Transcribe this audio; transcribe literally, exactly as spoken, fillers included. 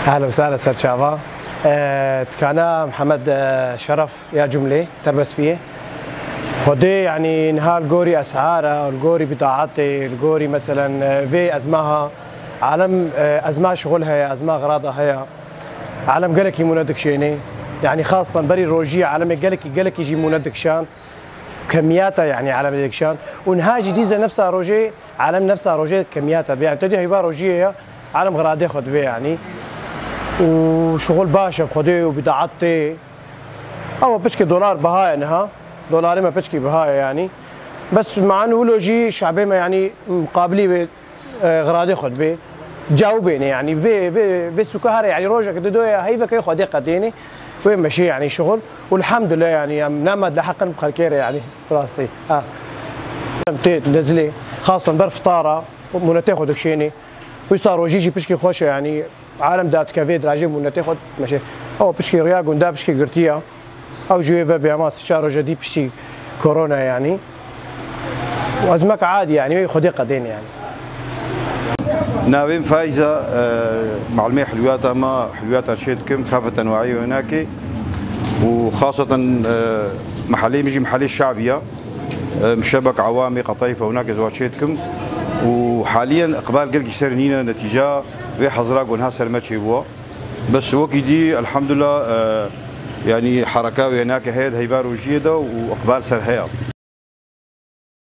Ehlen we sehlen, ser çava. E, dikana Mihemed, e, Şeref ya Cumlê, Terbespiyê. Xwedê, yanî niha li gorî esara, li gorî bidaetê, li gorî meselen, e, vê ezmaha, alem, e, ezma şixul heye, ezma xirada heye. Alem gelekî mûne dikişênê. Yanî xastan berî rojiyê alemê gelekî, gelekî jî mûne dikişand. Kemiyata, yanî alem dikişand. Û niha jî dîze nefsa rojê, alem nefsa rojê kemiyata dibe. Yanî te dî heyva rojiyê ya, alem xiradê xwe dibe yanî. Û şixul baş e, Xwedê û bidaet tê. Ewa piçkê dolar biha ye niha. Dolarê me piçkî biha ye yanî. Bes me an wilo jî şabê me yanî muqabilî wê, e, xiradê xwe dibê. Cawibêne yanî. Vê, vê, vê sûka here yanî rojek didoye heyveke Xwedê qedêne. Wê meşê yanî şixul. Û elhamdulillah yanî em nema diheqin bi xelkê re yanî. Rastî. Ha. Em tê nezilê. Xastan ber fitara. Mûnetê xwe dikişênê. Wisa rojî jî piçkî xweş e yanî. Alem dadikeve, dirajê mûnetê xwe meşe. Ew piçkî riya gunda, piçkî girtiya. Ew ji wê ve bêma sê çar roje dî piştî korona yanî. Û ezmek adî yanî, wê Xwedê qedêne yanî. Navê min Faiza, e, malimê hilwiyata me, hilwiyata çê dikim, kafe tenwayê wênakê. Û xaseten, e, mehelê min jî mehelê şabî ya. Em şebek awamê qetayî fewnakê ziwa çê dikim û haliyen iqbal gelkî ser nîne netîca vê hezira gonha ser me çêbûwa. Bes wekî dî elhamdulillah, e, yanî hereka wênakê heye di heyva rojiyê de û iqbal ser heye.